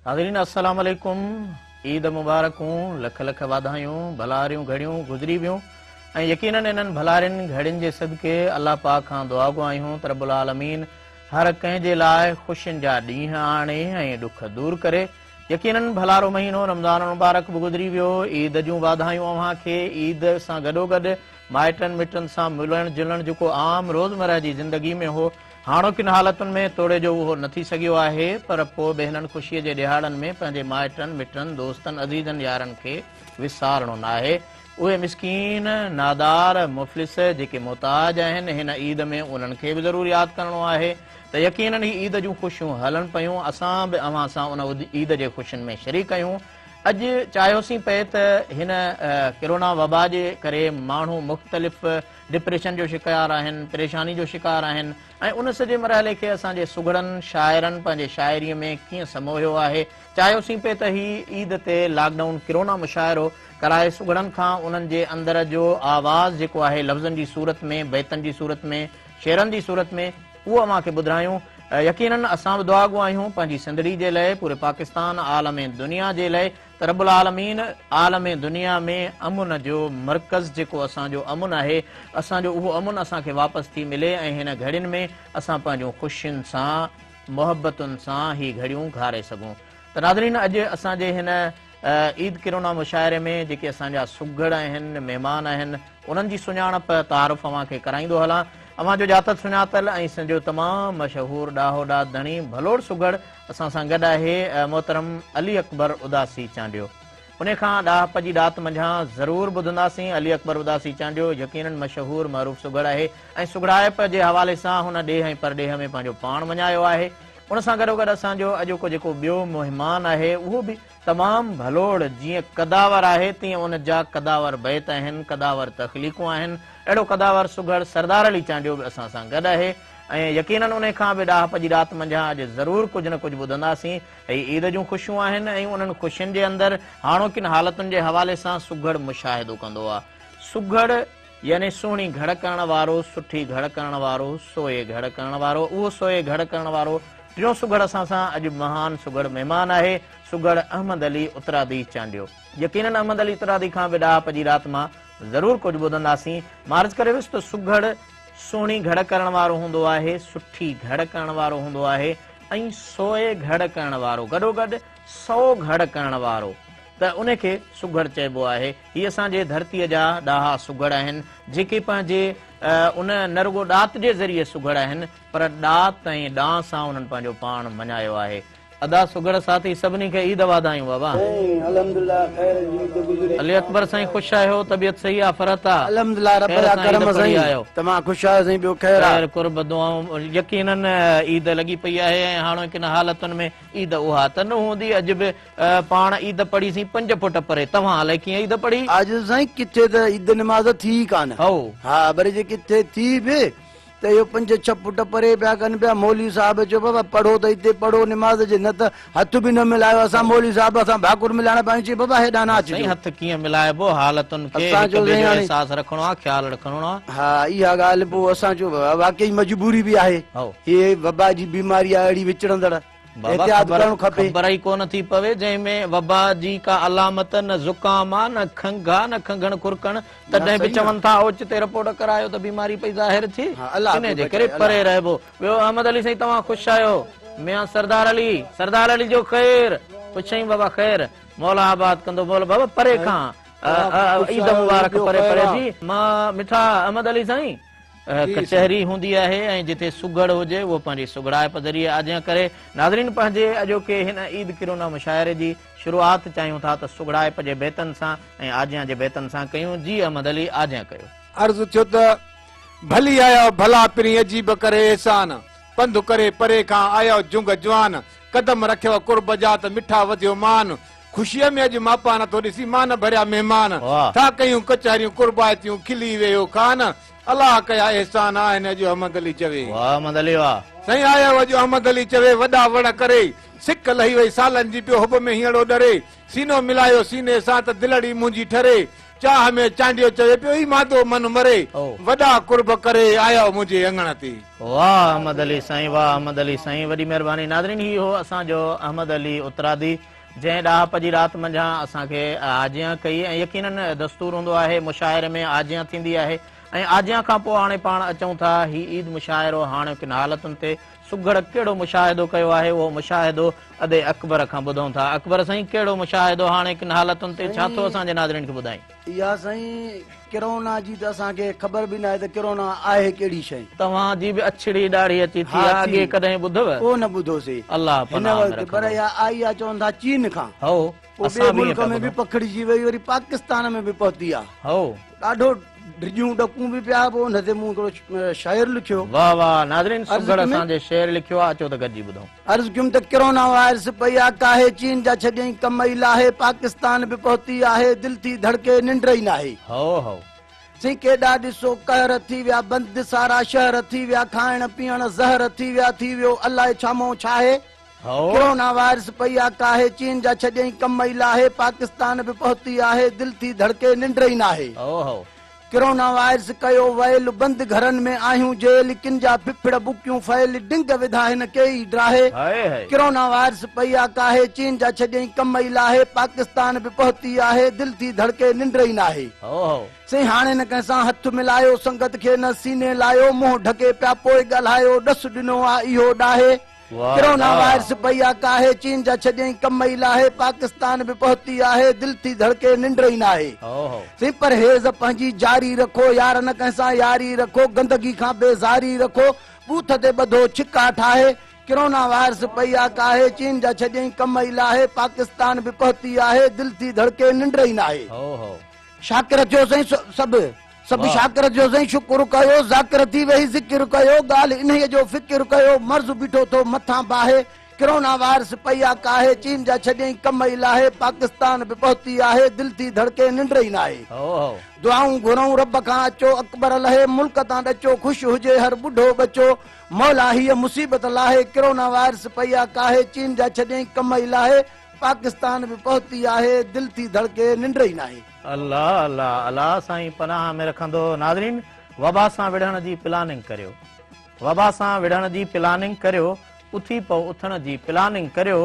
ناظرين السلام عليڪم عيد مبارڪون لک لک واڌايون ڀلاريون گهڙيون گذري ويون ۽ يقينن انهن ڀلارين گهڙين جي صدقي الله پاڪ کان دعاگو آهيون ته رب العالمين هر ڪنهن جي لاء خوشين جا ڏينهن آڻي ۽ ڏک دور ڪري يقينن ڀلارو مهينو رمضان المبارڪ به گذري ويو عيد جون واڌايون اوهان کي عيد سان گڏوگڏ مائٽن مٽن سان ملڻ جلڻ جيڪو عام روزمره جي زندگي ۾ هو هاڻوڪين حالتن ۾ توڙي جو اهو نه ٿي سگهيو آهي پر پوء به هنن خوشي جي ڏهاڙن ۾ پنهنجي مائٽن مٽن دوستن عزيزن يارن کي وسارڻو ناهي اهي مسڪين نادار مفلس جيڪي محتاج آهن هن عيد ۾ انهن کي به ضرور ياد ڪرڻو آهي ته يقينن هي عيد جون خوشيون هلن پيون اسان به اوهان سان ان عيد جي خوشين ۾ شريڪ آهيون. اڄ چاهيوسين پئي ته هن ڪرونا وبا جي ڪري ماڻهو مختلف ڊپريشن جو شڪار آهن، پريشاني جو شڪار آهن ۽ ان سڄي مرحلي کي اسان جي سگهڙن شاعرن پنهنجي شاعري ۾ ڪيئن سموهيو آهي، چاهيوسين پئي ته هي عيد تي لاڪ ڊائون ڪرونا مشاعرو ڪرائي سگهڙن کان انهن جي اندر جو آواز جيڪو آهي لفظن جي صورت ۾ بيتن جي صورت ۾ شعرن جي صورت ۾ اهو اوهان کي ٻڌرايون. يقينن اسان به دعاگو آهيون پنهنجي سنڌڙي جي لئه پوري پاڪستان عالم دنيا جي لئه ته رب العالمين عالم دنيا ۾ امن جو مرڪز جيڪو اسان جو امن آهي اسان جو اهو امن اسان کي واپس ٿي ملي ۽ هن گهڙين ۾ اسان پنهنجون خوشين سان محبتن سان هي گهڙيون گهاري سگهون ته ناظرين اڄ اسان جي هن عيد ڪرونا مشاعري ۾ جيڪي اسان جا سگهڙ آهن مهمان آهن انهن جي سڃاڻپ تعارف اوهان کي ڪرائيندو هلان اوهان جو ڄاتل سڃاتل ۽ سنڌ جو تمام مشهور ڏاهو ڏات ڌڻي ڀلوڙ سگهڙ اسان سان گڏ آهي محترم علي اڪبر اداسي چانڊيو انهي کان ڏاهپ جي ڏات منجهان ضرور ٻڌنداسين علي اڪبر اداسي چانڊيو يقينن مشهور معروف سگهڙ آهي ۽ سگهڙائپ جي حوالي سان هن ڏيهه ۽ پرڏيهه ۾ پنهنجو پاڻ مڃايو آهي ان سان گڏوگڏ اسان جو اڄوڪو جيڪو ٻيو مهمان آهي اهو به تمام ڀلوڙ جيئن قداور آهي تيئن ان جا قداور بيت آهن، قداور تخليقون آهن. اهڙو قداور سگهڙ سردار علي چانڊيو به اسان سان گڏ آهي ۽ يقينن انهي کان به ڏاهپ جي ڏات منجهان اڄ ضرور ڪجهه نه ڪجهه ٻڌنداسين. هي عيد جون خوشيون آهن ۽ انهن خوشين جي اندر هاڻوڪين حالتن جي حوالي سان سگهڙ مشاهدو ڪندو آ. سگهڙ يعني سهڻي گهڙ ڪرڻ وارو، سٺي گهڙ ڪرڻ وارو، سوئي گهڙ ڪرڻ وارو، اهو سوئي گهڙ ڪرڻ وارو ٽيون سگهڙ اسان سان اڄ مهان سگهڙ مهمان آهي، سگهڙ احمد علي اترادي چانڊيو. يقينن احمد علي اترادي کان به ڏاهپ جي رات مان ضرور ڪجهه ٻڌنداسين. مان عرض ڪري ويس ته سگهڙ سهڻي گهڙ ڪرڻ وارو هوندو آهي، سٺي گهڙ ڪرڻ وارو هوندو آهي ۽ سوئي گهڙ ڪرڻ وارو گڏوگڏ سو گهڙ ڪرڻ وارو ته ان کي سگهڙ چئبو آهي. هي اسان جي ڌرتيء جا ڏاها سگهڙ آهن، جيڪي پنهنجي ان نه رڳو ڏات جي ذريعي سگهڙ آهن، پر ڏات ۽ ڏانء سان انهن پنهنجو پاڻ مڃايو آهي. ادا سگهڙ ساٿي سڀني کي عيد واڌايون بابا. سائين الحمدلله خير جي عيد گذري. علي اڪبر سائين خوش آهيو طبيعت صحيح آ فرحت آ. الحمدلله رب خير جا سان عيد ڪرم پڙهي سائين آيو. تمام خوش آهيو سائين ٻيو خير آ. خير قرب دعائون يقينن عيد لڳي پئي آهي ۽ هاڻوڪين حالتن ۾ عيد اها ته نه هوندي اڄ به پاڻ عيد پڙهي سين پنج فوٽ پري توهان الائي ڪيئن عيد پڙهي. اڄ سائين ڪٿي ته عيد نماز ٿي ئي ڪانه. هائو. ها وري جي ڪٿي ٿي به ته اهو پنج ڇهه فوٽ پري پيا ڪن پيا مولوي صاحب چيو بابا پڙهو ته هتي پڙهو نماز جي نه ته هٿ به نه ملايو اسان مولوي صاحب سان ڀاڪر ملائڻ پيا آهيون چي بابا هيڏانهن نه سائين اچجو. هٿ ڪيئن ملائبو حالتن کي اسان هڪ چيو ٻئي سائين جو هاڻي احساس رکڻو آ خيال رکڻو آ. ها اها ڳالهه پوء اسان چيو بابا واقعي مجبوري به آهي هائو. هي وبا جي بيماري آهي اهڙي وچڙندڙ. بابا احتياط خبر ڪرڻ کپي. خبر ئي ڪونه ٿي پوي جنهن ۾ وبا جي ڪا علامت نه زڪام آ نه کنگهه آ نه کنگهڻ کرڪڻ نه تڏهن به صحيح نه. چون ٿا اوچتي رپورٽ ڪرايو ته بيماري پئي ظاهر ٿئي ها الله انهي پيو جي ڪري بچائي پري الله. رهبو. ٻيو احمد علي سائين توهان خوش آهيو ميان سردار علي سردار علي جو خير پڇيائين بابا خير مولا آباد ڪندو مولا بابا پري سائين کان توهان خوش عيد آهيو مبارڪ ٻيو پري خير پري آ. جي مان مٺا احمد علي سائين. جي سائين. ڪچهري هوندي آهي ۽ جتي سگهڙ هجي اهو پنهنجي سگهڙائپ ذريعي آجيان ڪري. ناظرين پنهنجي اڄوڪي هن عيد ڪرونا مشاعري جي شروعات چاهيون ٿا ته سگهڙائپ جي بيتن سان ۽ آجيان جي بيتن سان ڪيون جي احمد علي آجيان ڪيو. عرض ٿيو ته ڀلي آيا ڀلا پرين عجيب ڪري احسان، پنڌ ڪري پري کان آيا جنگ جوان، قدم رکيو قرب جا ته مٺا وڌيو مان، خوشيء ۾ اڄ ماپان ٿو ڏسي مان ڀريا مهمان، ٿا ڪيون ڪچهريون قربائتيون کلي ويهو خان، الله ڪيا احسان آهن اڄ احمد علي چوي. واه احمد علي واه. سائين آيو اڄ احمد علي چوي وڏا وڙ ڪري، سڪ لهي وئي سالن جي پيو حب ۾ هينئڙو ڏري، سينو ملايو سيني سان ته دلڙي منهنجي ٺري. چاهه ۾ چانڊيو چوي پيو هي مادو من مري، وڏا قرب ڪري آيو منهنجي اڱڻ تي. واھ احمد علي سائين واھ احمد علي سائين وڏي مهرباني ناظرين هي هو اسان جو احمد علي اترادي جنهن ڏاهپ جي رات منجهان اسان کي آجيان ڪئي ۽ يقينن دستور هوندو آهي مشاعري ۾ آجيان ٿيندي آهي ۽ آجيان کان پوء هاڻي پاڻ اچون ٿا هي عيد مشاعرو هاڻوڪين حالتن تي سگهڙ ڪهڙو مشاهدو ڪيو آهي اهو مشاهدو ادي اڪبر کان ٻڌون ٿا اڪبر سائين ڪهڙو مشاهدو هاڻي ڪن حالتن تي ڇا ٿو اسان جي ناظرين کي ٻڌائين. اها سائين ڪرونا جي ته اسان کي خبر به ناهي ته ڪرونا آهي ڪهڙي شيء. توهان جي به اڇڙي ڏاڙهي اچي ٿي آ اڳي ڪڏهن ٻڌو؟ ڪو نه ٻڌو سي الله هن پناهه ۾ وقت پر رکندو. اها آئي آ چون ٿا چين کان. هئو پوء اسان ٻئي به ائين ملڪ پيا ۾ به ٻڌون. پکڙجي وئي وري پاڪستان ۾ به پهتي آ. هئو. ڏاڍو ڊڄون ڏڪون به پيا پوء ان تي مون هڪڙو شعر لکيو. واه واه ناظرين عرض سگهڙ ڪيم. اسان جي شعر لکيو آ اچو ته گڏجي ٻڌون. عرض ڪيم ته ڪرونا وائرس پئي آ ڪاهي چين جا ڇڏيائين ڪم ئي لاهي پاڪستان به پهتي آهي دل ٿي ڌڙڪي ننڊ ئي ناهي. هئو هئو. سائين ڪيڏا ڏسو قهر ٿي ويا بند سارا شهر ٿي ويا کائڻ پيئڻ زهر ٿي ويا ٿي ويو الائي ڇا مئو ڇاهي. هئو. ڪرونا وائرس پئي آ ڪاهي چين جا ڇڏيائين ڪم ئي لاهي پاڪستان به پهتي آهي دل ٿي ڌڙڪي ننڊ ئي ناهي. هئو هئو. ڪرونا وائرس ڪيو ويل بند گهرن ۾ آهيون جيل ڪن جا ڦڦڙ بڪيون فيل ڊنگ وڌا هن ڪيئي ڊاهي هائي هائي. ڪرونا وائرس پئي آ ڪاهي چين جا ڇڏيائين ڪم ئي لاهي پاڪستان به پهتي آهي دل ٿي ڌڙڪي ننڊ ئي ناهي. هئو هئو. سائين هاڻي نه ڪنهن سان هٿ ملايو سنگت کي نه سيني لايو منهن ڍڪي پيا پوء ڳالهايو ڏس ڏنو آ اهو ڏاهي. ڪرونا وائرس پئي آ ڪاهي، چين جا ڇڏيائين ڪم ئي لاهي، پاڪستان به پهتي آهي، دل ٿي ڌڙڪي ننڊ ئي ناهي. سائين پرهيز پنهنجي جاري رکو، يار نه ڪنهن سان ياري رکو، گندگي کان بيزاري رکو، ٻوٿ تي ٻڌو ڇڪا ٺاهي. ڪرونا وائرس پئي آ ڪاهي، چين جا ڇڏيائين ڪم ئي لاهي، پاڪستان به پهتي آهي، دل ٿي ڌڙڪي ننڊ ئي ناهي. شاڪر ٿيو سائين سڀ. سڀ شاڪر ٿيو سائين شڪر ڪيو، ذاڪر ٿي ويهي ذڪر ڪيو، ڳالهه انهيء جو فڪر ڪيو، مرض بيٺو ٿو مٿان باهي، ڪرونا وائرس پئي آ ڪاهي، چين جا ڇڏيائين ڪم ئي لاهي، پاڪستان به پهتي آهي، دل ٿي ڌڙڪي ننڊ ئي ناهي. دعائون گهرئون رب کان اچو، اڪبر لهي، ملڪ تان ڏچو، خوش هجي هر ٻڍو ٻچو، مولا هيء مصيبت لاهي، ڪرونا وائرس پئي آ ڪاهي، چين جا ڇڏيائين ڪم ئي لاهي، پاڪستان به پهتي آهي، دل ٿي ڌڙڪي ننڊ ئي ناهي. الله الله الله سائين پناهه ۾ رکندو ناظرين وبا سان وڙهڻ جي پلاننگ ڪريو وبا سان وڙهڻ جي پلاننگ ڪريو اٿي پئو اٿڻ جي پلاننگ ڪريو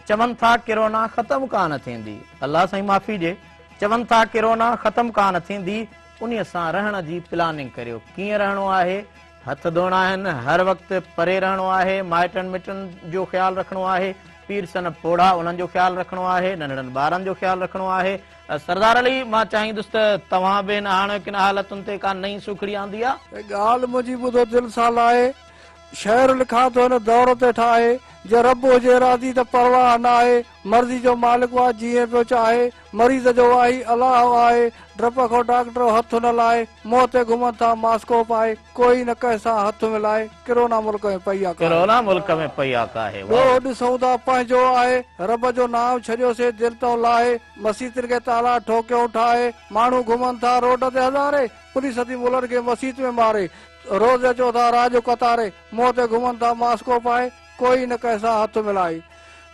چون ٿا ڪرونا ختم ڪانه ٿيندي الله سائين معافي ڏي چون ٿا ڪرونا ختم ڪانه ٿيندي انهي سان رهڻ جي پلاننگ ڪريو ڪيئن رهڻو آهي هٿ ڌوئڻا آهن، هر وقت پري رهڻو آهي، مائٽن مٽن جو خيال رکڻو آهي، پيرسن پوڙها انهن جو خيال رکڻو آهي، ننڍڙن ٻارن جو خيال رکڻو آهي. سردار علي مان چاهيندس ته توهان به هن هاڻوڪين حالتن تي ڪا نئين سوکڙي آندي آ؟ ڳالهه منهنجي ٻڌو دل سان لائي، شعر لکان ٿو هن دور تي ٺاهي، جي رب هجي راضي ته پرواهه ناهي، مرضي جو مالڪ آ جيئن پيو چاهي، مريض جو واهي الله آهي، ڊپ کان ڊاڪٽر هٿ نه لائي، منهن تي گهمن ٿا ماسڪو پائي، ڪوئي نه ڪنهن سان هٿ ملائي، ڪرونا ملڪ ۾ پئي آ ڪاهي. ڪرونا ملڪ ۾ پئي آ ڪاهي. واهه. ڏوهه ڏسون ٿا پنهنجو آهي، رب جو نانء ڇڏيوسي دل تئون لاهي، مسيتن کي تالا ٺوڪيون ٺاهي، ماڻهو گهمن ٿا روڊ تي هزارين، پوليس ٿي ملن کي مسيت ۾ ماري، روز اچو ٿا راڄ قطاري، منهن تي گهمن ٿا ماسڪو پائي، ڪوئي نه ڪنهن سان هٿ ملائي.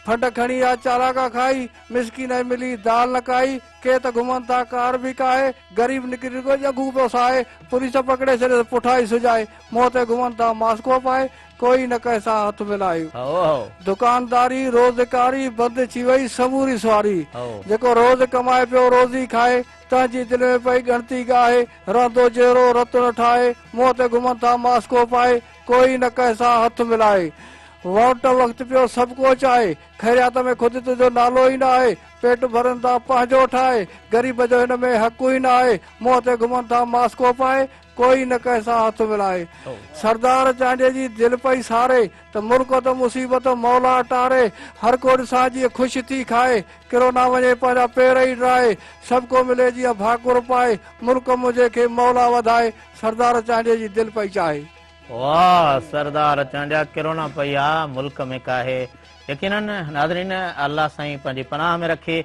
ڦنڊ کڻي آ چالاڪا کائي، مسڪين ۽ ملي دال نه ڪائي، ڪي ته گهمن ٿا ڪار به ڪاهي، غريب نڪري رڳو ڄنگهون پيو ساهي، پوليس پڪڙي ڇڏيس پٺائي سجائي، منهن تي گهمن ٿا ماسڪو پائي، ڪوئي نه ڪنهن سان هٿ ملائي. دڪانداري روزڪاري بند ٿي وئي سموري سواري، جيڪو روز ڪمائي پيو روزي کائي، تنهن جي دل ۾ پئي ڳڻتي ڳاهي، رهندو جيئرو رت نه ٺاهي، منهن تي گهمن ٿا ماسڪو پائي، ڪوئي نه ڪنهن سان هٿ ملائي. ووٽ وقت پيو سڀ ڪو چاهي. خيريات ۾ خود تنهنجو نالو ئي نه آهي. پيٽ ڀرن ٿا پنهنجو ٺاهي. غريب جو هن ۾ حق ئي نه آهي. منهن تي گهمن ٿا ماسڪو پائي. ڪوئي نه ڪنهن سان هٿ ملائي. سردار چانڊيي جي دل پئي ساري. ته ملڪ ته مصيبت مولا ٽاري. هر ڪو ڏسان جيئن خوش ٿي کائي. ڪرونا وڃي پنهنجا پير ئي ڊاهي. سڀ ڪو ملي جيئن ڀاڪر پائي. ملڪ منهنجي کي مولا وڌائي. سردار چانڊيي جي دل پئي چاهي. واھ سردار چانڊيا ڪرونا پئي آ ملڪ ۾ ڪاهي يقينن ناظرين الله سائين پنهنجي پناھ ۾ رکي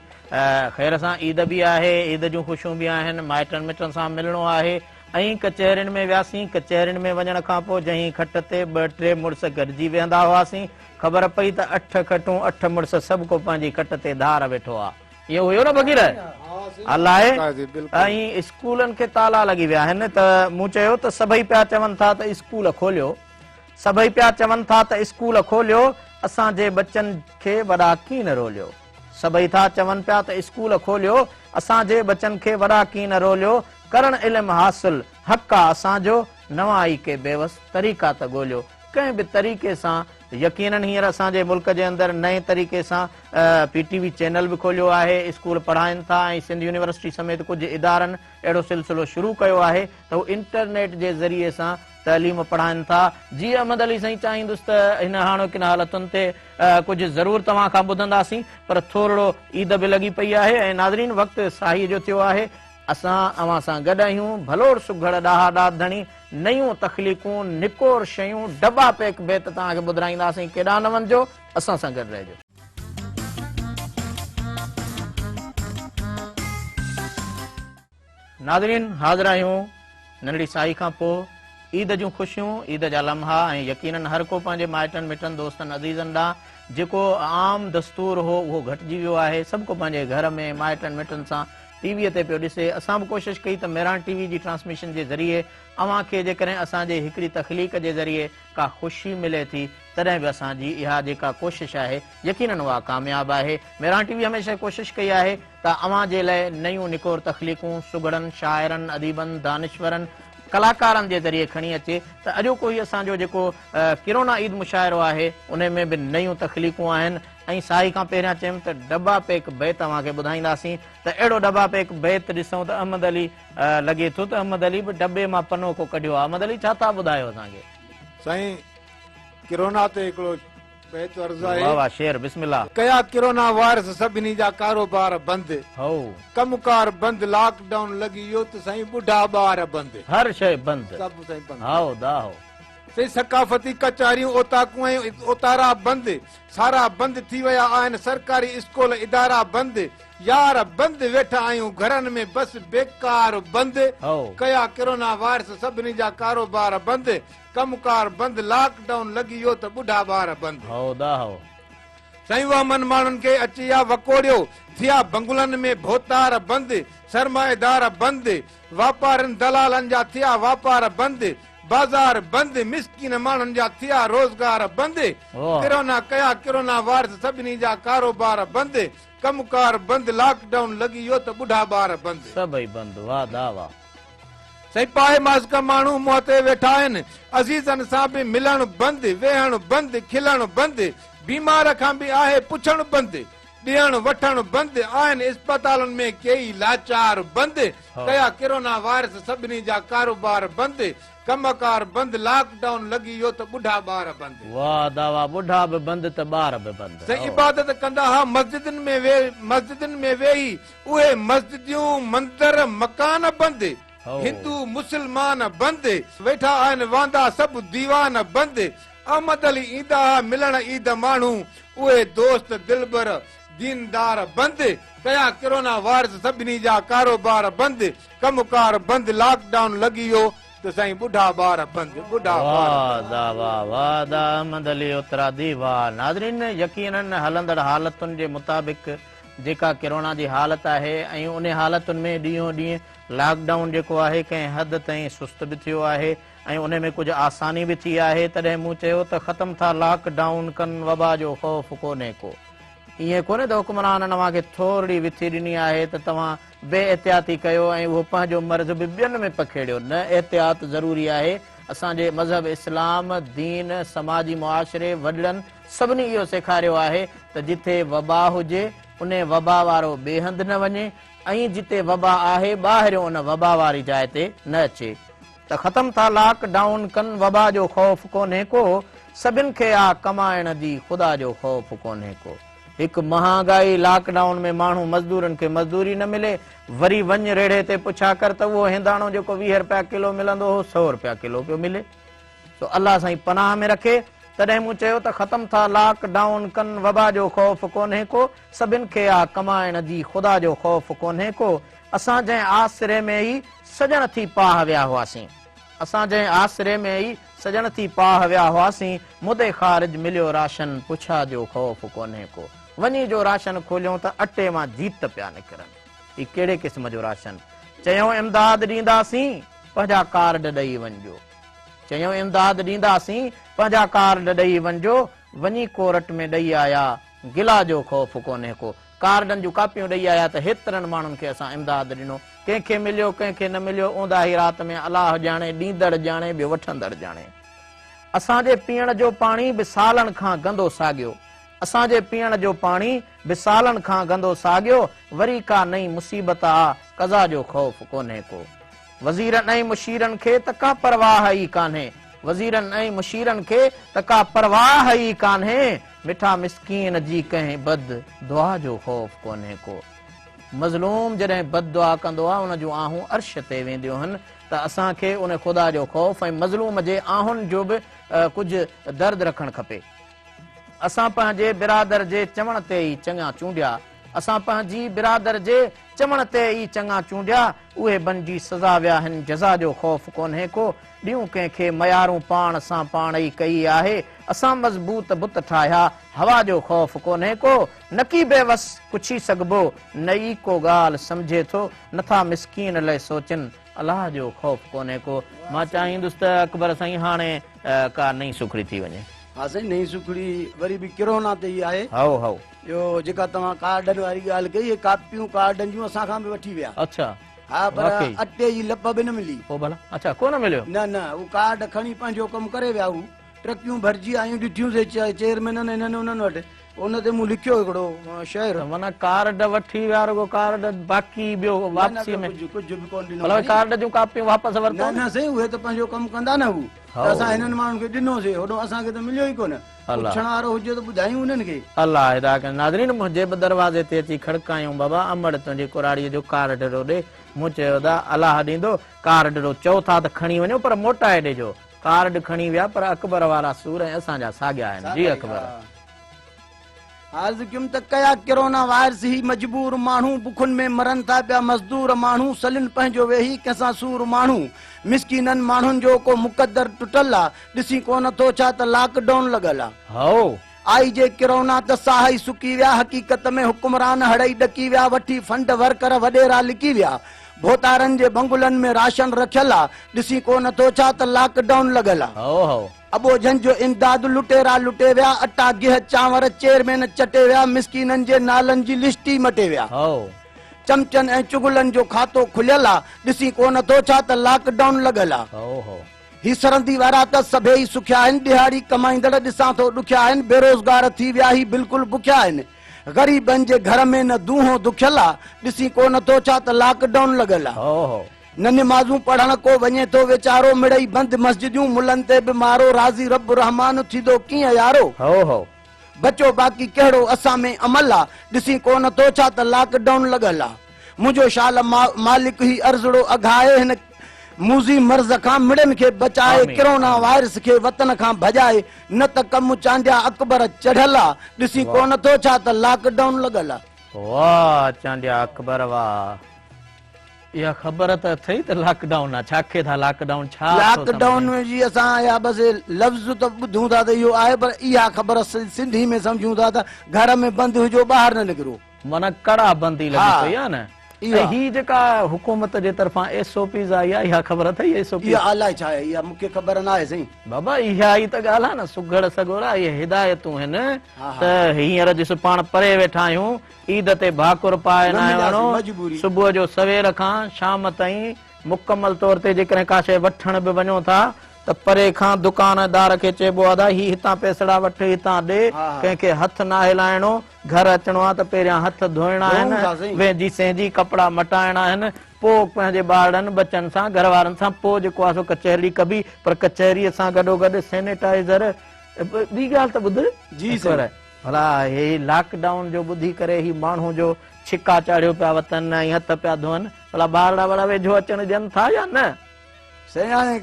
خير سان عيد به آهي عيد جون خوشيون به آهن مائٽن مٽن سان ملڻو آهي ۽ ڪچهرين ۾ وياسين ڪچهرين ۾ وڃڻ کان پوء جنهن کٽ تي ٻه ٽي مڙس گڏجي ويهندا هئاسين خبر پئي ته اٺ کٽون اٺ مڙس سڀ ڪو پنهنجي کٽ تي ڌار ويٺو آ اهو هيو نه فقير. الائي ۽ اسڪولن کي تالا لڳي ويا آهن ته مون چيو ته سڀئي پيا چون ٿا ته اسڪول کوليو سڀئي پيا چون ٿا ته اسڪول کوليو اسان جي ٻچن کي وڏا ڪين روليو سڀئي ٿا چون پيا ته اسڪول کوليو اسان جي ٻچن کي وڏا ڪين روليو ڪرڻ علم حاصل حق آ اسان جو نوان ئي ڪي بيوس طريقا ته ڳوليو ڪنهن به طريقي سان يقينن هينئر اسان جي ملڪ جي اندر نئين طريقي سان پي ٽي وي چينل به کوليو آهي، اسڪول پڙهائين ٿا ۽ سنڌ يونيورسٽي سميت ڪجهه ادارن اهڙو سلسلو شروع ڪيو آهي ته هو انٽرنيٽ جي ذريعي سان تعليم پڙهائين ٿا. جي احمد علي سائين چاهيندس ته هن هاڻوڪين حالتن تي ڪجهه ضرور توهان کان ٻڌنداسين پر ٿورڙو عيد به لڳي پئي آهي ۽ ناظرين وقت ساهي جو ٿيو آهي اسان اوهان سان گڏ آهيون ڀلوڙ سگهڙ ڏاها ڏات ڌڻي نيون تخليقون، نڪور شيون، ڊٻا پيڪ بيت توهان کي ٻڌرائينداسين، ڪيڏانهن نه وڃجو، اسان سان گڏ رهجو. ناظرين حاضر آهيون ننڍڙي ساهي کان پوء عيد جون خوشيون، عيد جا لمحا ۽ يقينن هر ڪو پنهنجي مائٽن مٽن دوستن عزيزن ڏانهن جيڪو عام دستور هو اهو گهٽجي ويو آهي، سڀ ڪو پنهنجي گهر ۾ مائٽن مٽن سان ٽي ويء تي پيو ڏسي. اسان به ڪوشش ڪئي ته مهراڻ ٽي وي جي ٽرانسميشن جي ذريعي اوهان کي جيڪڏهن اسان جي هڪڙي تخليق جي ذريعي ڪا خوشي ملي ٿي تڏهن به اسان جي اها جيڪا ڪوشش آهي يقينن اها ڪامياب آهي. مهراڻ ٽي وي هميشه ڪوشش ڪئي آهي ته اوهان جي لئه نيون نڪور تخليقون سگهڙن، شاعرن، اديبن، دانشورن، ڪلاڪارن جي ذريعي کڻي اچي ته اڄوڪو هي اسان جو جيڪو ڪرونا عيد مشاعرو آهي انهي ۾ به نيون تخليقون آهن ۽ ساهي کان پهريان چيم ته ڊٻا پيڪ بيت اوهان کي ٻڌائينداسين ته اهڙو ڊٻا پيڪ بيت ڏسون ته احمد علي لڳي ٿو ته احمد علي به ڊٻي مان پنو ڪو ڪڍيو آهي احمد علي ڇا ٿا ٻڌايو اسان کي. سائين ڪرونا تي هڪڙو بيت عرض آهي. واه واه شعر بسم الله. ڪيا ڪرونا وائرس سڀني جا ڪاروبار بند. هئو. ڪم ڪار بند لاڪ ڊائون لڳي ويو ته سائين ٻڍا ٻار بند. هر شيء بند. سڀ سائين بند. هائو دا هو. سائين ثقافتي ڪچهريون اوطاقون ۽ اوتارا بند. سارا بند ٿي ويا آهن سرڪاري اسڪول ادارا بند يار بند ويٺا آهيون گهرن ۾ بس بيڪار بند ڪيا ڪرونا وائرس سڀني جا ڪاروبار بند ڪم ڪار بند لاڪ ڊائون لڳي ويو ته ٻڍا ٻار بند. هئو دا هئو. سائين وهمن ماڻهن کي اچي آ وڪوڙيو ٿيا بنگلن ۾ ڀوتار بند سرمائيدار بند واپارين دلالن جا ٿيا واپار بند بازار بند، مسڪين ماڻهن جا ٿيا روزگار بند، ڪرونا ڪيا ڪرونا وائرس سڀني جا ڪاروبار بند، ڪم ڪار بند، لاڪ ڊائون لڳي ويو ته ٻڍا ٻار بند. سڀئي بند، واه دا واه. سائين پائي ماسڪ ماڻهو منهن تي ويٺا آهن، عزيزن سان به ملڻ بند، ويهڻ بند، کلڻ بند، بيمار کان به آهي پڇڻ بند، ڏيڻ وٺڻ بند آهن، اسپتالن ۾ ڪيئي لاچار بند، ڪيا ڪرونا وائرس سڀني جا ڪاروبار بند، ڪم ڪار بند، لاڪ ڊائون لڳي ويو ته ٻڍا ٻار بند. واه ادا واه ٻڍا به بند ته ٻار به بند. سائين عبادت ڪندا ها مسجدن ۾ مسجدن ۾ ويهي اهي مسجديون مندر مڪان بند، هندو مسلمان بند، ويٺا آهن واندا سڀ ديوان بند، احمد علي ايندا ها ملڻ عيد ماڻهو اهي دوست دلبر ديندار بند ڪيا ڪرونا وائرس سڀني جا ڪاروبار بند ڪم ڪار بند لاڪ ڊائون لڳي ويو ته سائين ٻڍا ٻار بند ٻڍا ٻار واه دا واه واه دا احمد علي اترادي واه ناظرين يقينن هلندڙ حالتن جي مطابق جيڪا ڪرونا جي حالت آهي ۽ انهي حالتن ۾ ڏينهون ڏينهن لاڪ ڊائون جيڪو آهي ڪنهن حد تائين سست به ٿيو آهي ۽ انهي ۾ ڪجهه آساني به ٿي آهي، تڏهن مون چيو ته ختم ٿا لاڪ ڊائون ڪن وبا جو خوف ڪونهي ڪو. ائين ڪونهي ته حڪمرانن اوهان کي ٿورڙي وٿي ڏني آهي ته توهان بي احتياطي ڪيو ۽ اهو پنهنجو مرض به ٻين ۾ پکيڙيو، نه احتياط ضروري آهي، اسان جي مذهب اسلام، دين، سماجي معاشري، وڏڙن سڀني اهو سيکاريو آهي ته جتي وبا هجي انهي وبا وارو ٻئي هنڌ نه وڃي ۽ جتي وبا آهي ٻاهريون ان وبا واري جاء تي نه اچي. ته ختم ٿا لاڪ ڊائون ڪن وبا جو خوف ڪونهي ڪو سڀن کي آ ڪمائڻ جي خدا جو خوف ڪونهي ڪو هڪ مهانگائي لاڪ ڊائون ۾ ماڻهو مزدورن کي مزدوري نه ملي وري وڃ ريڙهي تي پڇا ڪر ته اهو هنداڻو جيڪو 20 رپيا ڪلو ملندو هو سئو رپيا ڪلو پيو ملي سو الله سائين پناهه ۾ رکي تڏهن مون چيو ته ختم ٿا لاڪ ڊائون ڪن وبا جو خوف ڪونهي ڪو سڀن کي آ ڪمائڻ جي خدا جو خوف ڪونهي ڪو اسان جنهن آسري ۾ ئي سڄڻ ٿي پاهه ويا هئاسين. اسان جنهن آسري ۾ ئي سڄڻ ٿي پاهه ويا هئاسين، مدي خارج مليو راشن، پڇا جو خوف ڪونهي ڪو. وڃي جو راشن کوليون ته اٽي مان جيت پيا نڪرن. هي ڪهڙي قسم جو راشن؟ چيائون امداد ڏينداسين، پنهنجا ڪارڊ ڏئي وڃجو. چيائون امداد ڏينداسين، پنهنجا ڪارڊ ڏئي وڃجو. وڃي ڪورٽ ۾ ڏئي آيا، گلا جو خوف ڪونهي ڪو. ڪارڊن جون ڪاپيون ڏئي آيا ته هيترن ماڻهن کي اسان امداد ڏنو. ڪنهن کي مليو، ڪنهن کي نه مليو، اونداهي رات ۾ الله ڄاڻي، ڏيندڙ ڄاڻي، ٻيو وٺندڙ ڄاڻي. اسان جي پيئڻ جو پاڻي به سالن کان گندو ساڳيو. اسان جي پيئڻ جو پاڻي به سالن کان گندو ساڳيو، وري ڪا نئين مصيبت آ، قضا جو خوف ڪونهي ڪو. وزيرن ۽ مشيرن کي ته ڪا پرواهه ئي ڪانهي، وزيرن ۽ مشيرن کي ته ڪا پرواهه ئي ڪانهي، مٺا مسڪين جي ڪنهن بد دعا جو خوف ڪونهي ڪو. مظلوم جڏهن بد دعا ڪندو آ، ان جون آهون عرش تي وينديون هن ته اسان کي ان خدا جو خوف ۽ مظلوم جي آهن جو به ڪجهه درد رکڻ کپي. اسان پنهنجي برادر جي چوڻ تي ئي چڱا چونڊيا، اسان پنهنجي برادر جي چوڻ تي ئي چڱا چونڊيا، اهي بنجي سزا ويا هن جزا جو خوف ڪونهي ڪو، ڏيون ڪنهن کي ميارون پاڻ سان پاڻ ئي ڪئي آهي، اسان مضبوط بت ٺاهيا، هوا جو خوف ڪونهي ڪو، نڪي بيوس ڪڇي سگهبو، نه ئي ڪو ڳالهه سمجهي ٿو، نٿا مسڪين لئه سوچن، الله جو خوف ڪونهي ڪو. مان چاهيندس ته اڪبر سائين هاڻي ڪا نئين سوکڙي ٿي وڃي. ها سائين نئين سوکڙي وري به ڪرونا تي ئي آهي. هائو هائو. اهو جيڪا توهان ڪارڊن واري ڳالهه ڪئي اهي ڪاپيون ڪارڊن جون اسان کان به وٺي ويا. اڇا. ها پر واقعي. اٽي جي لپ به نه ملي. پوء ڀلا اڇا ڪونه مليو. نه نه هو ڪارڊ کڻي پنهنجو ڪم ڪري ويا هو ٽرڪيون ڀرجي آيون ڏٺيون سي چيئرمينن هنن انهن وٽ ان تي مون لکيو هڪڙو شعر. ته معنيٰ ڪارڊ وٺي ويا رڳو ڪارڊ باقي ٻيو نه نه واپسي ٻيو ۾. ڪجهه ڪجهه به ڪونه ڏنو ڀلا سائين. ڪارڊ جون ڪاپيون واپس نه ورتو نه سائين اهي ته پنهنجو ڪم ڪندا نه هو ته اسان هنن ماڻهن کي ڏنو سي هوڏو اسان کي ته مليو ئي ڪونه. الله. پڇڻ وارو هجي ته ٻڌايون انهن کي. الله هدايت ڪندي. ناظرين منهنجي به دروازي تي اچي کڙڪايائون بابا امڙ تنهنجي ڪراڙيء جو ڪارڊڙو ڏي. مون چيو ادا الله ڏيندو ڪارڊڙو چئو ٿا ته کڻي وڃو پر موٽائي ڏجو. ڪارڊ کڻي ويا پر اڪبر وارا سور ۽ اسان جا ساڳيا آهن. جي اڪبر. عرض ڪيم ته ڪيا ڪرونا وائرس هي مجبور ماڻهو بکن ۾ مرن ٿا پيا مزدور ماڻهو سلين پنهنجو ويهي ڪنهن سان سور ماڻهو مسڪينن ماڻهن جو ڪو مقدر ٽٽل آ ڏسين ڪونه ٿو ڇا ته لاڪ ڊائون لڳل آ. هائو. آئي جي ڪرونا ته ساهه ئي سڪي ويا حقيقت ۾ حڪمران هڙئي ڏڪي ويا وٺي فنڊ ورڪر وڏيرا لڪي ويا ڀوتارن جي بنگلن ۾ راشن رکيل آ ڏسين ڪونه ٿو ڇا ته لاڪ ڊائون لڳل آ. هائو هائو. اٻوجهن جو امداد لٽيرا لٽي ويا، اٽا گيهه چانور چيئرمين چٽي ويا، مسڪينن جي نالن جي لسٽ ئي مٽي ويا. چمچن ۽ چغلن جو کاتو کليل آ، ڏسين ڪو نه ٿو ڇا ته لاڪ ڊائون لڳل آ. هي سرندي وارا ته سڀيئي سکيا آهن، ڏهاڙي ڪمائيندڙ ڏسان ٿو ڏکيا آهن، بيروزگار ٿي ويا هي بلڪل بکيا آهن، غريبن جي گهر ۾ نه دونهون دکيل آ، ڏسين ڪو نه ٿو ڇا ته لاڪ ڊائون لڳل آ. نه نمازون پڙهڻ ڪو وڃي ٿو ويچارو مڙئي بند مسجديون ملن تي به مارو راضي رب رحمان ٿيندو ڪيئن يارو. هو هو. بچو باقي ڪهڙو اسان ۾ عمل آ ڏسين ڪو نه ٿو ڇا ته لاڪ ڊائون لڳل آ منهنجو شال مالڪ هي عرضڙو اگهائي هن موذي مرض کان مڙين کي بچائي آمين ڪرونا آمين. وائرس کي وطن کان ڀڄائي نه ته ڪم چانڊيا اڪبر چڙهيل آ ڏسين ڪو واه. نه ٿو ڇا ته لاڪ ڊائون لڳل آ. واه چانڊيا اڪبر واه. اها خبر ته اٿئي ته لاڪ ڊائون آ، ڇا کي ٿا لاڪ ڊائون ڇا ٿو لاڪ ڊائون سمجهين؟ جي اسان اها بس لفظ ته ٻڌون ٿا ته اهو آهي پر اها خبر سنڌي ۾ سمجهون ٿا ته گهر ۾ بند هجو ٻاهر نه نڪرو. معنيٰ ڪڙا بندي لڳي ها پئي آ نه. اها. ۽ هي جيڪا حڪومت جي طرفان ايس او پيز آئي آ اها خبر اٿئي ايس او پيز؟ اها الائي ڇا آهي اها مون کي خبر نه آهي سائين. بابا اها ئي ته ڳالهه آ نه سگهڙ سڳورا اهي هدايتون هن ها ها. ته هينئر ڏس پاڻ پري ويٺا آهيون عيد تي ڀاڪر پائي نه ناهي ملياسين، وڃڻو، مجبوري. صبح جو سوير کان شام تائين مڪمل طور تي جيڪڏهن ڪا شيء وٺڻ به وڃو ٿا ته پري کان دڪاندار کي چئبو آهي ادا هي هتان پئسڙا وٺ هتان ڏي، ها ها. ڪنهن کي هٿ ناهي لائڻو، گهر اچڻو آهي ته پهريان هٿ ڌوئڻا آهن، ڌوئون ٿا سائين. وهنجي سهنجي ڪپڙا مٽائڻا آهن، پوء پنهنجي ٻارڙن ٻچن سان گهر وارن سان پوء جيڪو آهي سو ڪچهري ڪبي، پر ڪچهريء سان گڏوگڏ سينيٽائيزر، ٻي ڳالهه ته ٻڌ جي سائين. ڀلا هي لاڪ ڊائون جو ٻڌي ڪري هي ماڻهو جو ڇڪا چاڙهيو پيا وتن ۽ هٿ پيا ڌوئن ڀلا ٻارڙا وڙا ويجهو اچڻ ڏين ٿا يا نه؟ سائين هاڻي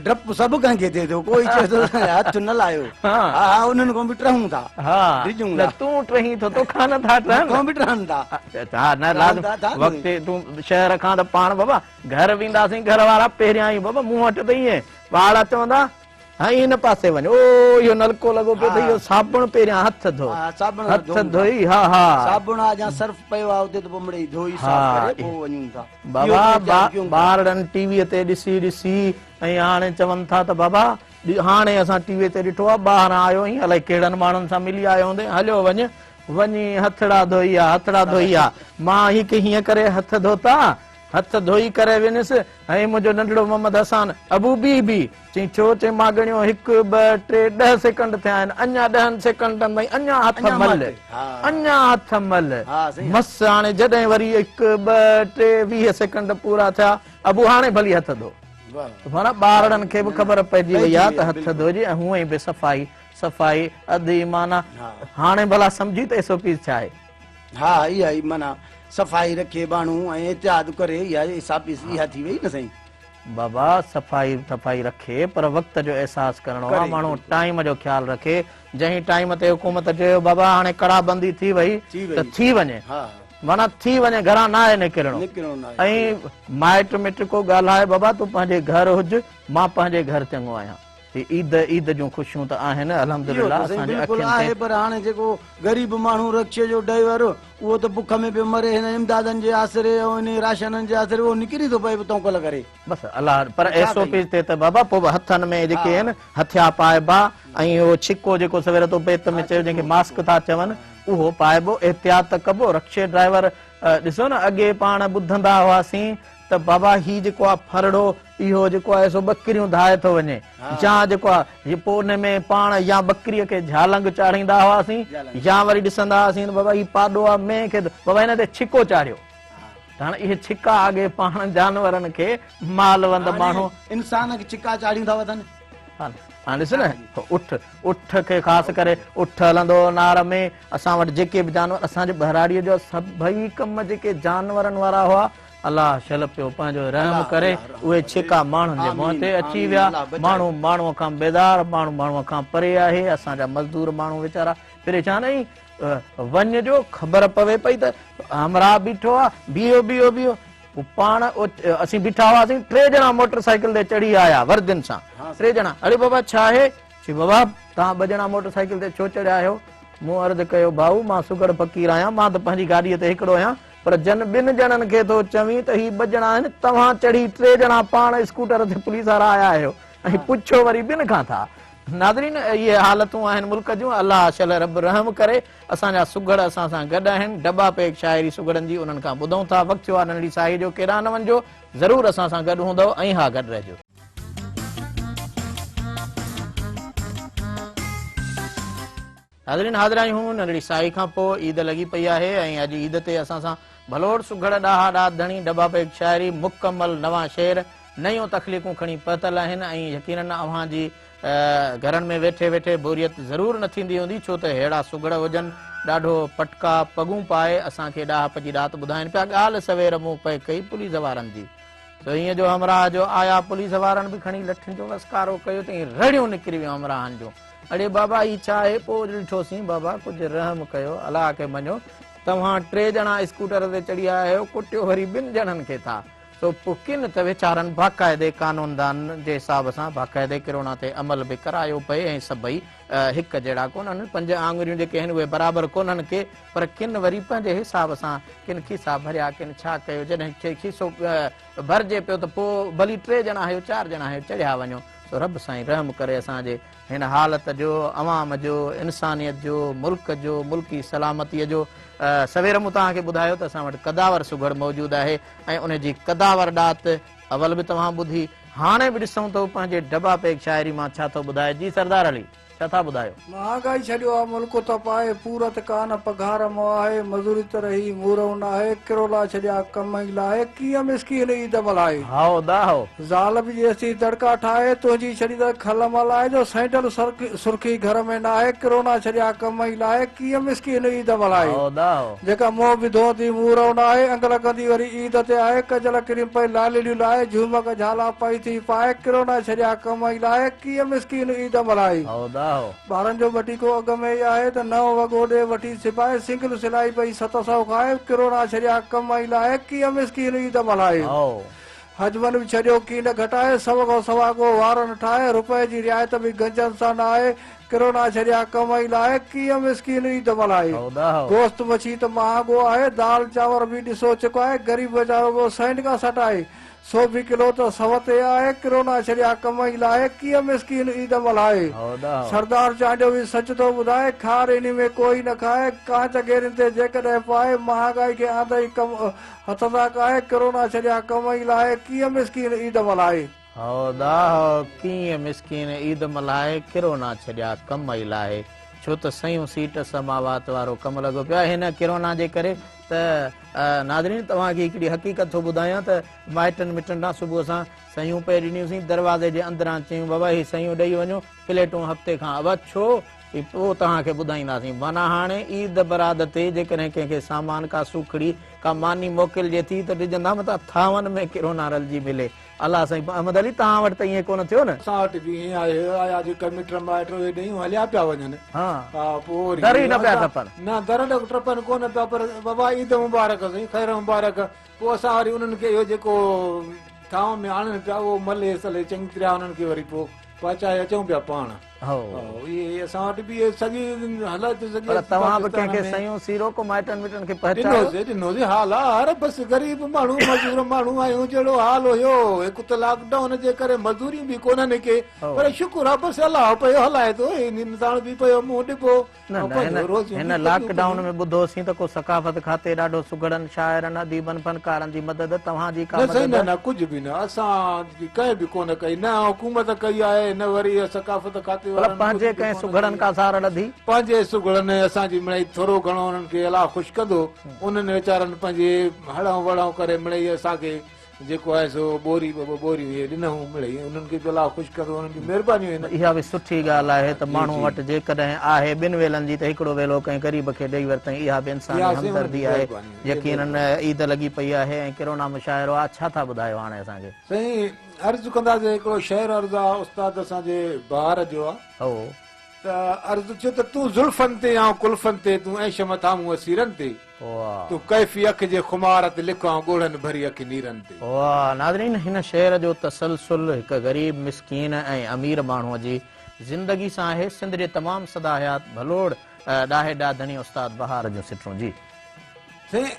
ڊپ سڀ ڪنهن کي ٿئي ٿو ڪوئي چئي ٿو هٿ نه لايو ها ها انهن کان به ٽهون ٿا ها ڊڄون نه ٿا تون ٽهين ٿو توکان نه ٿا ٽهن مون کان به ٽهن ٿا ها نه لازم وقت تون شهر کان ته پاڻ بابا گهر وينداسين گهر وارا پهريان ئي بابا مون وٽ ته ائين ٻارڙا چوندا ۽ هن پاسي وڃ او اهو نلڪو لڳو پيو اٿئي اهو صابڻ پهريان هٿ ڌو هٿ ڌوئي ها ها صابڻ آ جا سرف پيو آ اتي ته پوء مڙئي ڌوئي صاف ڪري پوء وڃون ٿا. بابا ٻارڙن ٽي وي تي ڏسي ڏسي ۽ هاڻي چون ٿا ته بابا هاڻي اسان ٽي وي تي ڏٺو آ ٻاهران آيو آهين الائي ڪهڙن ماڻهن سان ملي آيو هوندين هليو وڃ وڃي هٿڙا ڌوئي آ هٿڙا ڌوئي آ مان هي ڪي هيئن ڪري هٿ ڌوتا هٿ ڌوئي ڪري وينس ۽ منهنجو ننڍڙو محمد حسان ابو بيهه بيهه چئين ڇو؟ چئين مان ڳڻيو هڪ، ٻه، ٽي، ڏهه سيڪنڊ ٿيا آهن، اڃا ڏهن سيڪنڊن تائين اڃا هٿ مل، اڃا هٿ مل. مس هاڻي جڏهن وري هڪ، ٻه، ٽي، 20 سيڪنڊ پورا ٿيا، ابو هاڻي ڀلي هٿ ڌو. معنيٰ ٻارڙن کي به خبر پئجي وئي آهي ته هٿ ڌوئجي ۽ هونئن به صفائي، صفائي اڌ ايمان آهي. هاڻي ڀلا سمجهي ته ايس او پيز ڇا آهي؟ ها اها ئي معنيٰ صفائي رکي ماڻهو ۽ احتياط ڪري اها ايس او پيز اها ٿي وئي نه سائين. بابا صفائي صفائي رکي پر وقت جو احساس ڪرڻو آ ماڻهو ٽائيم جو خيال رکي جنهن ٽائيم تي حڪومت چيو بابا هاڻي ڪڙا بندي ٿي وئي ته ٿي وڃي معنيٰ ٿي وڃي گهران ناهي نڪرڻو ۽ مائٽ مٽ ڪو ڳالهائي بابا تون پنهنجي گهر هج مان پنهنجي گهر چڱو آهيان هي عيد عيد جون خوشيون ته آهن الحمدلله اسان جي اکين تي. آهي پر هاڻي جيڪو غريب ماڻهو رڪشي جو ڊرائيور اهو ته بک ۾ پيو مري هن امدادن جي آسري ۽ انهي راشنن جي آسري اهو نڪري ٿو پئي توڪل ڪري. بس الله پر ايس او پيز تي ته بابا پوء به هٿن ۾ جيڪي آهن هٿيا پائبا ۽ اهو ڇڪو جيڪو سوير تو بيت ۾ چيو جنهن کي ماسڪ ٿا چون اهو پائبو احتياط ته ڪبو رڪشي ڊرائيور ڏسو نه اڳي پاڻ ٻڌندا هئاسين ته بابا هي جيڪو آ ڦرڙو اهو جيڪو آهي سو ٻڪريون ڌائي ٿو وڃي يا جيڪو آهي پوء ان ۾ پاڻ يا ٻڪريء کي جهالنگ چاڙهيندا هئاسين يا وري ڏسندا هئاسين ته بابا هي پاڏو آهي مينهن کي بابا هن تي ڇڪو چاڙهيو ته هاڻي اهي ڇڪا اڳي پاڻ جانورن کي مال وند ماڻهو انسان کي ڇڪا چاڙهيون ٿا وڌن. هاڻي ڏس نه اٺ اٺ کي خاص ڪري اٺ هلندو هو نار ۾ اسان وٽ جيڪي به جانور اسان جي ٻهراڙيء جا سڀئي ڪم جيڪي جانورن وارا هئا الله شل پيو پنهنجو رحم ڪري اهي ڇڪا ماڻهن جي منهن تي اچي ويا ماڻهو ماڻهوء کان بيزار ماڻهو ماڻهوء کان پري آهي اسان جا مزدور ماڻهو ويچارا پريشان ۽ وڃ جو خبر پوي پئي ته همراهه بيٺو آ بيهو بيهو بيهو پوء پاڻ اسين بيٺا هئاسين ٽي ڄڻا موٽر سائيڪل تي چڙهي آيا وردين سان ٽي ڄڻا اڙي بابا ڇا آهي چي بابا توهان ٻه ڄڻا موٽر سائيڪل تي ڇو چڙهيا آهيو مون عرض ڪيو ڀائو مان سگهڙ فقير آهيان مان ته پنهنجي گاڏيء تي هڪڙو آهيان پر جن ٻن ڄڻن کي ٿو چوين ته هي ٻه ڄڻا آهن، توهان چڙهي ٽي ڄڻا پاڻ اسڪوٽر تي پوليس وارا آيا آهيو ۽ پڇو وري ٻن کان ٿا. ناظرين اهي حالتون آهن ملڪ جون، الله شل رب رحم ڪري، اسان جا سگهڙ اسان سان گڏ آهن، ڊٻا پيڪ شاعري سگهڙن جي انهن کان ٻڌون ٿا، وقت ٿيو آهي ننڍڙي ساهي جو، ڪيڏانهن نه وڃجو، ضرور اسان سان گڏ هوندؤ ۽ ها گڏ رهجو. ناظرين حاضر آهيون ننڍڙي ساهي کان پوء عيد لڳي پئي آهي ۽ اڄ عيد تي اسان سان ڀلوڙ سگهڙ ڏاها ڏات ڌڻي ڊٻا پيڪ شاعري مڪمل نوان شعر نيون تخليقون کڻي پهتل آهن ۽ يقينن اوهان جي گهرن ۾ ويٺي ويٺي بوريت ضرور نه ٿيندي هوندي ڇو ته ههڙا سگهڙ هجن ڏاڍو پٽڪا پڳون پائي اسان کي ڏاهپ جي ڏات ٻڌائين پيا ڳالهه سوير مون پئي ڪئي پوليس وارن جي سو ائين جو همراهه جو آيا پوليس وارن به کڻي لٺين جو وسڪارو ڪيو ته ائين رڙيون نڪري ويون همراهن جون اڙي بابا هي ڇا آهي؟ پوء ڏٺوسين بابا ڪجهه رحم ڪيو الله کي مڃو توهان ٽي ڄڻا اسڪوٽر تي چڙهي آيا آهيو ڪٽيو وري ٻن ڄڻن کي ٿا سو پوء ڪن ته ويچارن باقاعدي قانوندان جي حساب سان باقاعدي ڪرونا تي عمل به ڪرايو پئي ۽ سڀئي هڪ جهڙا ڪونهن پنج آڱريون جيڪي آهن اهي برابر ڪونهن ڪي پر ڪن وري پنهنجي حساب سان ڪن کيسا ڀريا ڪن ڇا ڪيو جڏهن کيسو ڀرجي پيو ته پوء ڀلي ٽي ڄڻا آهيو چار ڄڻا آهيو چڙهيا وڃو سو رب سائين رحم ڪري اسان جي هن حالت جو، عوام جو، انسانيت جو، ملڪ جو، ملڪي سلامتيء جو. سوير مون توهان کي ٻڌايو ته اسان وٽ قداور سگهڙ موجود آهي ۽ ان جي قداور ڏات اول به توهان ٻڌي، هاڻي به ڏسون ته هو پنهنجي ڊٻا پيڪ شاعري مان ڇا ٿو ٻڌائي. جي سردار علي! ڇا ٿا ٻڌايو؟ مهانگائي ڇڏيو آ ملڪ تپائي، پورت ڪا نه پگهار مئاهي، مزوري ته رهي مورئون ناهي، ڪرولا ڇڏيا ڪم ئي لاهي، ڪيئن مسڪين عيد ملهائي. هائو دا هائو. زال به جيسين دڙڪا ٺاهي، تنهنجي ڇڏيندڙ کل ملهائي، جو سينڊل سرخي گهر ۾ ناهي، ڪرونا ڇڏيا ڪم ئي لاهي، ڪيئن مسڪين عيد ملهائي. هائو دا هائو. جيڪا منهن به ڌوئندي مورئون ناهي، انگ لڳندي وري عيد تي آهي، ڪجل ڪريم پئي لالڙيون لاهي، جهومڪ جهالا پئي ٿي پائي، ڪرونا ڇڏيا ڪم ئي لاهي، ڪيئن مسڪين عيد ملهائي. ٻارن جو ٻٽيڪو اڳ ۾ ئي آهي ته نئون وڳو ڏي وٺي سبائي، سنگل سلائي پئي 700 کائي، ڪرونا ڇڏيا ڪم ئي لاهي، ڪيئن مسڪين عيد ملهائي. حجمن به ڇڏيو ڪين گهٽائي، سو کان سوا ڪو وارن ٺاهي، رپئي جي رعايت به گنجن سان نه آهي، ڪرونا ڇڏيا ڪم ئي لاهي، ڪيئن مسڪين عيد ملهائي. گوشت مڇي ته مهانگو آهي، دال چانور به ڏسو چڪائي، غريب ويچارو پيو سئن کان سٽائي، سو به ڪلو ته سو تي آهي، ڪرونا ڇڏيا ڪم ئي لاهي، ڪيئن مسڪين عيد ملهائي. سردار چانڊيو به سچ ٿو ٻڌائي، کار انهي ۾ ڪوئي نه کائي، ڪانچ گيرين تي جيڪڏهن پائي، مهانگائي کي آندئي ڪم هٿ سان ڪاهي، ڪرونا ڇڏيا ڪم ئي لاهي، ڪيئن مسڪين عيد ملهائي. هو داهه، ڪيئن مسڪين عيد ملهائي، ڪرونا ڇڏيا ڪم ئي لاهي. ڇو ته سيون سيٽ سماوات وارو ڪم لڳو پيو آهي هن ڪرونا جي ڪري ته ناظرين توهان کي هڪڙي حقيقت ٿو ٻڌايان ته مائٽن مٽن ڏانهن صبح سان سيون پئي ڏنيون سين دروازي جي اندران چيون بابا هي سيون ڏئي وڃو پليٽون هفتي کان ابا ڇو هي پوء توهان کي ٻڌائينداسين. معنيٰ هاڻي عيد براد تي جيڪڏهن ڪنهن کي سامان ڪا سوکڙي ڪا ماني موڪلجي ٿي ته ڊڄندا متان ٿانون ۾ ڪرونا رلجي ملي. الله سائين احمد علي توهان وٽ ته ائين ڪونه ٿيو نه؟ اسان وٽ به ائين آهي. آيا جيڪا مٽ مائٽ اهي ڏيون هليا پيا وڃن. ها پوء وري در ئي نه پيا ٽپن. نه در نه ٽپن ڪونه پيا پر بابا عيد مبارڪ سائين خير مبارڪ. پوء اسان وري انهن کي اهو جيڪو ٿانو ۾ آڻن پيا اهو ملي سلي چڱي طرح انهن کي وري پوء پهچائي اچون پيا پاڻ. هو. اهي اسان وٽ به اهي سڄي حالت سڄي پر توهان به ڪنهن کي سيون سيرو ڪو مائٽن مٽن کي پهچايو؟ ڏنوسي ڏنوسي حال آهر بس غريب ماڻهو مزور ماڻهو آهيون جهڙو حال هيو هڪ ته لاڪ ڊائون جي ڪري مزوريون به ڪونهن ڪي پر شڪر آ بس الله پيو هلائي ٿو هن ساڻ به پيو منهن ڏبو. نه نه هن لاڪ ڊائون ۾ ٻڌوسين ته ڪو ثقافت کاتي ڏاڍو سگهڙن، شاعرن، اديبن، فنڪارن جي مدد، توهان جي ڪا نه سائين مدد؟ نه نه ڪجهه به نه اسان ڪنهن به ڪونه ڪئي نه حڪومت ڪئي آهي نه وري ثقافت کاتي ڀلا وارن پنهنجي ڪجهه به ڪنهن ڪونه سگهڙن ڪئي ڪا آهي. سار لڌي؟ پنهنجي سگهڙن اسان جي مڙئي ٿورو گهڻو انهن کي الله خوش ڪندو انهن ويچارن پنهنجي هڙئون وڙئون ڪري مڙئي اسان کي جيڪو آهي سو ٻوري ٻه ٻه ٻوريون اهي ڏنائون مڙئي انهن کي به الله خوش ڪندو انهن جون مهربانيون آهن. اها به سٺي ڳالهه آهي ته ماڻهو وٽ جيڪڏهن آهي ٻن ويلن جي ته هڪڙو ويلو ڪنهن غريب کي ڏئي ورتائين اها به انساني همدردي آهي يقينن عيد لڳي پئي آهي ۽ ڪرونا مشاعرو آهي ڇا ٿا ٻڌايو هاڻي اسان کي. سائين عرض ڪنداسين هڪڙو شعر عرض آ استاد اسان جي بهار جو آ. هو. ته عرض ٿيو ته تون زلفن تي آئون ڪلفن تي تون عيش مٿان مون اسيرن تي. تون ڪيفي اک جي خمار تي لک آئون ڳوڙهن ڀري اک نيرن تي. واھ ناظرين هن شعر جو تسلسل هڪ غريب مسڪين ۽ امير ماڻهوء جي زندگي سان آهي سنڌ جي تمام سدا حيات ڀلوڙ ڏاهي ڏاڌڻي استاد بهار جون سٽون جي. سائين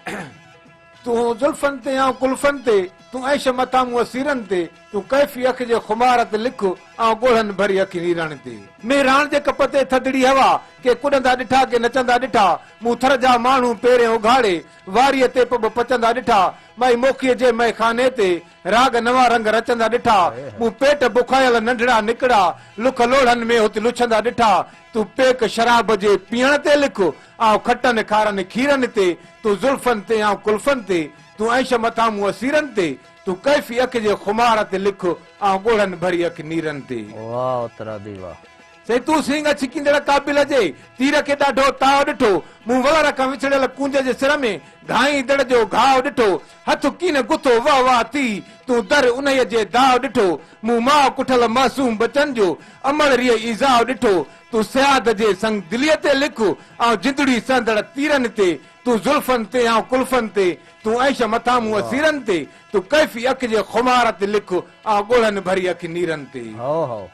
تون زلفن تي آئون ڪلفن تي تون عيش مٿان مون اسيرن تي تون ڪيفي اک جي خمار تي لک آئون ڳوڙهن ڀري اک نيرن تي. مهراڻ جي ڪپ تي ٿڌڙي هوا ڪي ڪڏندا ڏٺا ڪي نچندا ڏٺا مون ٿر جا ماڻهو پيرين اگهاڙي، واريء تي پٻ پچندا ڏٺا. مائي موکيء جي مئي خاني تي، راڳ نوان رنگ رچندا ڏٺا. مون پيٽ بکايل ننڍڙا نڪڙا، لک لوڙهن ۾ هت لڇندا ڏٺا. تون پيڪ شراب جي پيئڻ تي لک، آئون کٽن کارن کيرن تي. تون زلفن تي آئون ڪلفن تي، تون عيش مٿان مون اسيرن تي. تون ڪيفي اک جي خمار تي لک، آئون ڳوڙهن ڀري اک نيرن تي. واهه اترادي واهه. سائين تون سينگ ڇڪيندڙ قابل جي تير کي ڏاڍو تاء ڏٺو، مون ولر کان وڇڙيل ڪونج جي سر ۾ گهائيندڙ جو گهاء ڏٺو، هٿ ڪين گٿو وهه واه ٿي، تون در انهيء جي داء ڏٺو، مون ماء ڪٺل معصوم ٻچن جو امڙ ريء ايذاء ڏٺو، تون صياد جي سنگدليء تي لک، آئون جندڙي سهندڙ تيرن تي، تون زلفن تي آئون ڪلفن تي، تون عيش مٿان مون اسيرن تي، تون ڪيفي اک جي خمار تي لک، آئون ڳوڙهن ڀري اک نيرن تي. هئو هئو.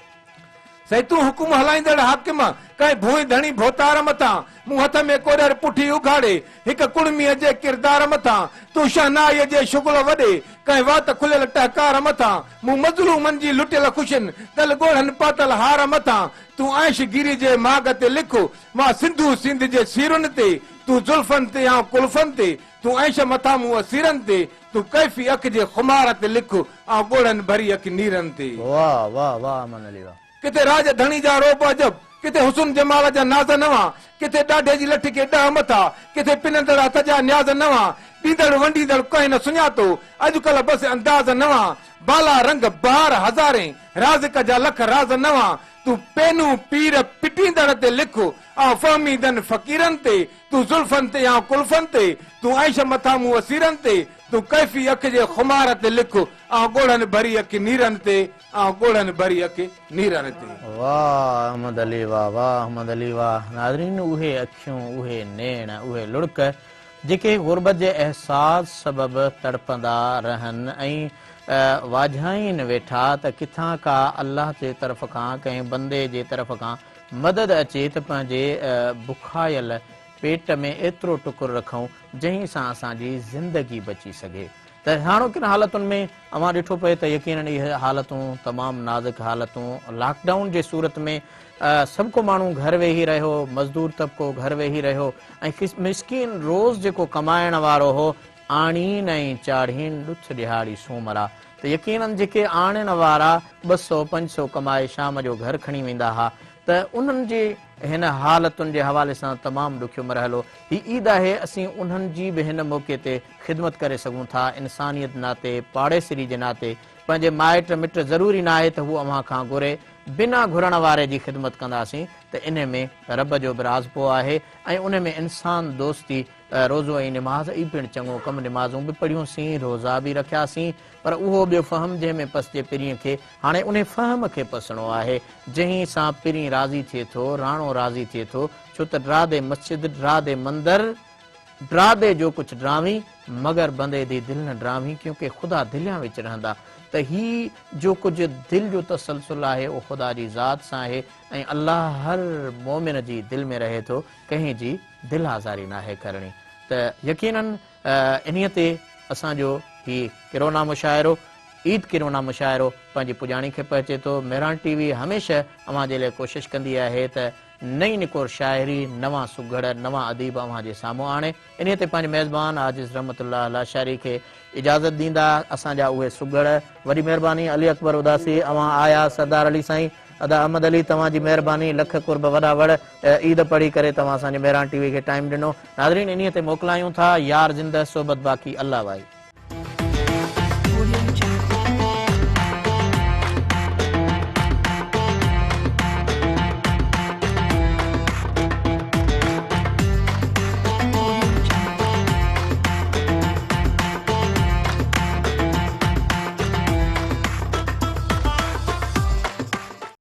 سائين تون حڪم هلائيندڙ حاڪم، ڪنهن ڀونء ڌڻي ڀوتار مٿان، مون هٿ ۾ ڪوڏر پٺي اگهاڙي، هڪ ڪڙميء جي ڪردار مٿان، تون شهنائيء جي شغل وڏي، ڪنهن وات کليل ٽهڪار مٿان، مون مظلومن جي لٽيل خوشين، ڳل ڳوڙهن پاتل هار مٿان، تون عيش گيري جي ماڳ تي لک، مان سنڌو سنڌ جي سيرن تي، تون زلفن تي آئون ڪلفن تي، تون عيش مٿان مون اسيرن تي، تون ڪيفي اک جي خمار تي لک، آئون ڳوڙهن ڀري اک نيرن تي. واه واه واه امن علي واه. ڪٿي راڄ ڌڻي جا رعب عجب، ڪٿي حسن جمال جا ناز نوان، ڪٿي ڏاڍي جي لٺ کي ڏهه مٿا، ڪٿي پنندڙ هٿ جا نياز نوان، ڏيندڙ ونڊيندڙ ڪنهن نه سڃاتو، اڄڪلهه بس انداز نوان، بالا رنگ بهار هزارين، رازق جا لک راز نوان، تون پينون پير پٽيندڙ تي لک، آئون فهميدن فقيرن تي، تون زلفن تي آئون ڪلفن تي، تون عيش مٿان مون اسيرن تي، تون ڪيفي اک جي خمار تي لک، آئون ڳوڙهن ڀري اک نيرن تي، آئون ڳوڙهن ڀري اک نيرن تي. واه احمد علي واه واه احمد علي واه ناظرين اهي اکيون اهي نيڻ اهي لڙڪ جيڪي غربت جي احساس سبب تڙپندا رهن ۽ واجهائين ويٺا ته ڪٿان ڪا الله جي طرف کان ڪنهن بندي جي طرف کان مدد اچي ته پنهنجي بکايل پيٽ ۾ ايترو ٽڪر رکون جنهن سان اسان جي زندگي بچي سگهي ته هاڻوڪين حالتن ۾ اوهان ڏٺو پئي ته يقينن اهي حالتون تمام نازڪ حالتون لاڪ ڊائون جي صورت ۾ سڀ ڪو ماڻهو گهر ويهي رهيو مزدور طبقو گهر ويهي رهيو ۽ مسڪين روز جيڪو ڪمائڻ وارو هو آڻين ۽ چاڙهين ڏٿ ڏهاڙي سومرا ته يقينن جيڪي آڻڻ وارا 200 500 ڪمائي شام جو گهر کڻي ويندا ها ته انهن جي هن حالتن جي حوالي سان تمام ڏکيو مرحلو هي عيد آهي اسين انهن جي به هن موقعي تي خدمت ڪري سگهون ٿا انسانيت ناتي پاڙيسري جي ناتي پنهنجي مائٽ مٽ ضروري ناهي ته هو اوهان کان گهري بنا گهرڻ واري جي خدمت ڪنداسين ته انهي ۾ رب جو به راضپو آهي ۽ انهي ۾ انسان دوستي روزو ۽ نماز ئي پڻ چڱو ڪم نمازون به پڙهيون سين روزا به رکياسين پر اهو ٻيو فهم جنهن ۾ پسجي پرينء کي هاڻي انهي فهم کي پسڻو آهي جنهن سان پرين راضي ٿئي ٿو راڻو راضي ٿئي ٿو ڇو ته draw the Masjid draw the مندر ڊرا the جو ڪجھ ڊراوين مگر بندي the دل نه ڊراوين ڪيونڪه خدا دليان وچ رهندا ته هي جو ڪجھ دل جو تسلسل آهي اهو خدا جي ذات سان آهي ۽ الله هر مؤمن جي دل ۾ رهي ٿو ڪنهن جي دل آزاري ناهي ڪرڻي ته يقينن انهيء تي اسان جو هي ڪرونا مشاعرو عيد ڪرونا مشاعرو پنهنجي پڄاڻي کي پهچي ٿو. مهراڻ ٽي وي هميشه اوهان جي لاء ڪوشش ڪندي آهي ته نئين نڪور شاعري، نوان سگهڙ، نوان اديب اوهان جي سامهون آڻي. انهيء تي پنهنجي ميزبان عاجز رحمت الله لاشاري کي اجازت ڏيندا. اسان جا اهي سگهڙ. وڏي مهرباني علي اڪبر اداسي اوهان آيا سردار علي سائين ادا احمد علي توهان جي مهرباني لک قرب وڏا وڙ عيد پڙهي ڪري توهان اسان جي مهراڻ ٽي وي کي ٽائيم ڏنو ناظرين انهيء تي موڪلايون ٿا يار زنده صحبت باقي الله وائي.